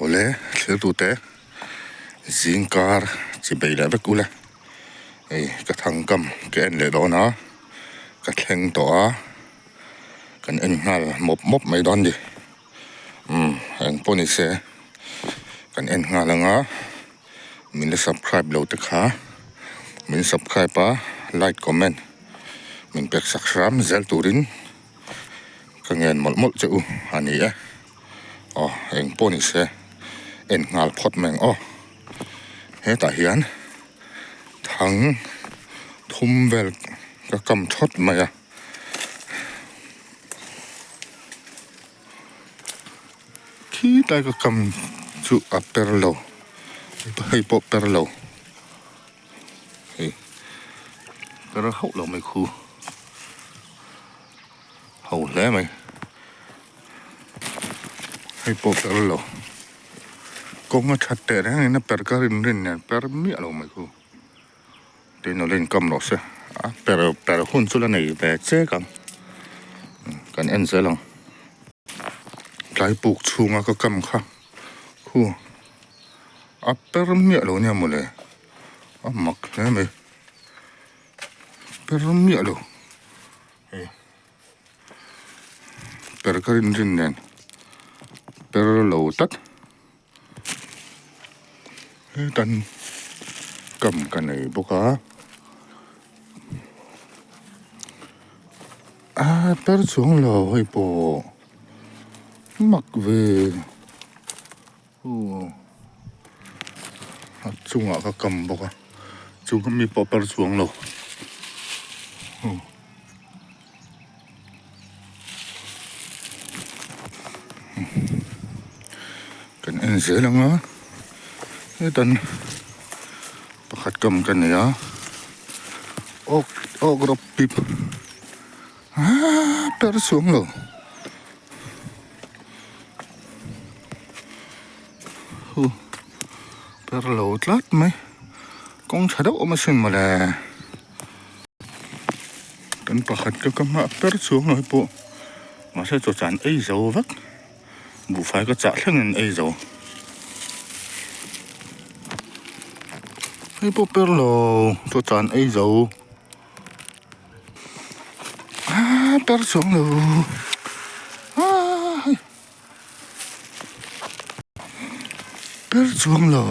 Awle thiltute zingkar chi bei leh vek ule hei ka thangkam ka en leh dawn a ka thleng tawh a kan en nghal mawp mawp mai dawn a ni umm engpawh ni se kan en nghal ang a min la subscribe lo te kha min subscribe a like comment min pek sak hram zel turin ka ngen mawlh mawlh che u a ni e. Aw eng pawh ni se en nghal phawt mai ang aw hetah hian thang thum vel ka kam thawt mai a khilai ka kam chu a per lo hei pawh per lo hei per hauh lo mai khu. Ho hle mai. Hei pawh per lo. Kawng a that teh reng in a per ka rin rin nen per miah lo mai khu. Tin awle in kam rawh se. A per per hun chu la nei ve chek ang. Kan en zel ang. Tlai puk chhunga ka kam kha khu a per miah lo nia mawle. A mak hle mai. Per miah lo. Hei per ka rin rin nen per lo tlat hetan kam ka nei bawk a ah per chuang lo hei pawh mak ve aw a chungah ka kam bawk a chu mi pawh per chuang lo aw. Kan en zel ang a hetan pakhat kam ka nei a awk awk rawp pip aaa per chuang lo. Hu per lo tlat mai kawng tha deuh awm asin mawle. Kan pakhat ka ka hmah per chhuang lo hi pawh mahse chaw chan ei zo vek buhfai ka chah thleng in ei zo hei pawh per lo chaw chan ei zo ah per chhuang lo ah hei per chhuang lo.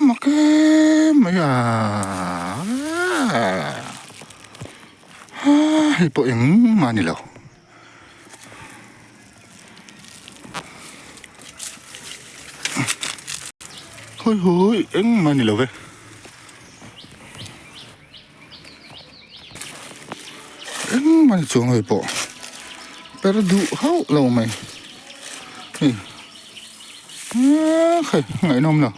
Mak em mai a hei pawh engmah a ni lo hawi hawi engmah a ni lo ve engmah a ni chuang hei pawh per duh hauh lo mai hei hei ngaihnawm lo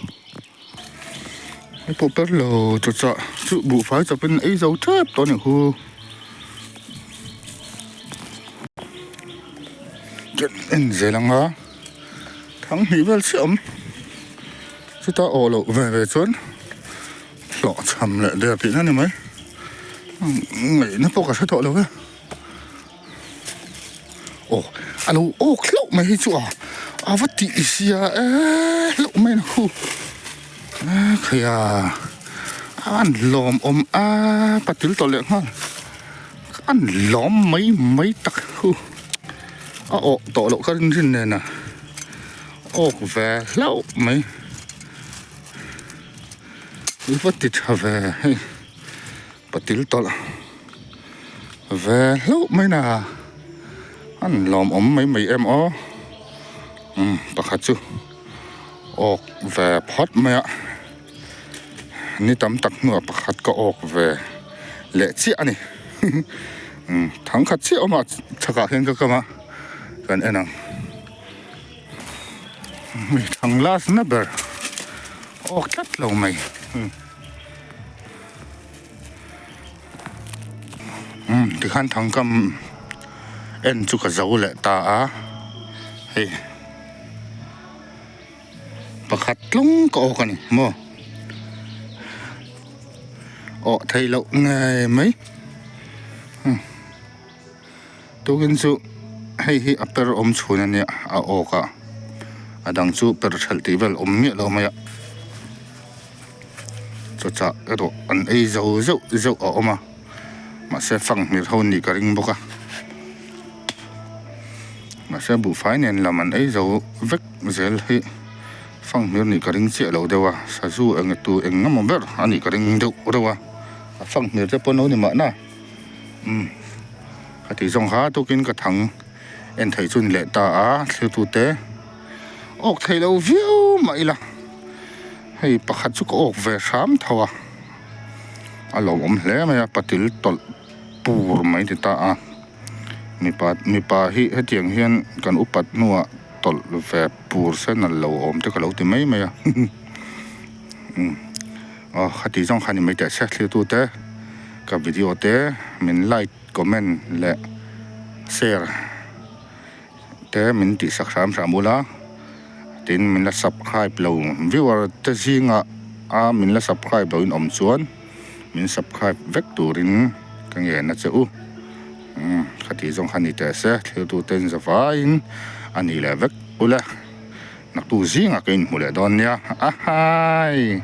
hei pawh per lo chawchah chu buhfai chawpin ei zo tep tawh a nih khu en zel ang a thang hnih vel chiah a awm chuta awh loh ve ve chuan. Hlawh chham leh der tihna ni mai ngaihna pawh ka hre tawh lo e aw a lo awk hlauh mai hi chu a a va tih zia e hlauh mai na khu khaia an lawm awm a patil tawh leh nghal an lawm mai mai tak khu a awh tawh loh ka rin rin nen a awk ve hlauh mai. I va ti tha ve hei patil tawlh ve hlauh mai na an lawmawm mai mai em aw umm pakhat chu awk ve phawt mai a ni tam tak hnuah pakhat ka awk ve leh chiah a ni umm thangkhat chiah awm a chhakah hian ka kam a kan en ang. Mi thang last na ber awk tlat lo mai umm tikhan thangkam en chu ka zo leh ta a hei pakhat tlung ka awk a ni maw awh theih loh ngei mai Tukin chu hei hi a per awm chhun a nia a awk a. A dang chu per hralh tih vel awm miah lo mai a. Chawchah erawh an ei zo zeuh zeuh a awm a, mahse fanghmir ho nih ka ring bawk a. Mahse buhfai nen lam an ei zo vek zel hi fanghmir nih ka ring chiah lo deuh a, sazu eng tu eng emaw ber a nih ka ring deuh reuh a, a fanghmir te pawh an lo ni mahna. Umm ka tih zawng kha tukin ka thang en theih chu ni leh ta a thlir tute awk theih loh viau mah ila hei pakhat chu ka awk ve hram tho a a lawmawm hle mai a patil tawlh pur mai ti ta a mipa mipa hi hetiang hian kan upat hnuah tawlh ve pur se nalh lo awm te ka lo ti mai mai a umm. Aw khati zawng kha ni mai teh se thlir tute ka video te min like comment leh share te min tih sak hram hram ula tin min la subscribe lo viewer te zingah a min la subscribe lo in awm chuan min subscribe vek turin ka ngen a che u umm khati zawng kha ni teh se thlir tute in za vaiin a nih leh vek ula. Naktuk zingah ka inhmu leh dawn nia. Ahai!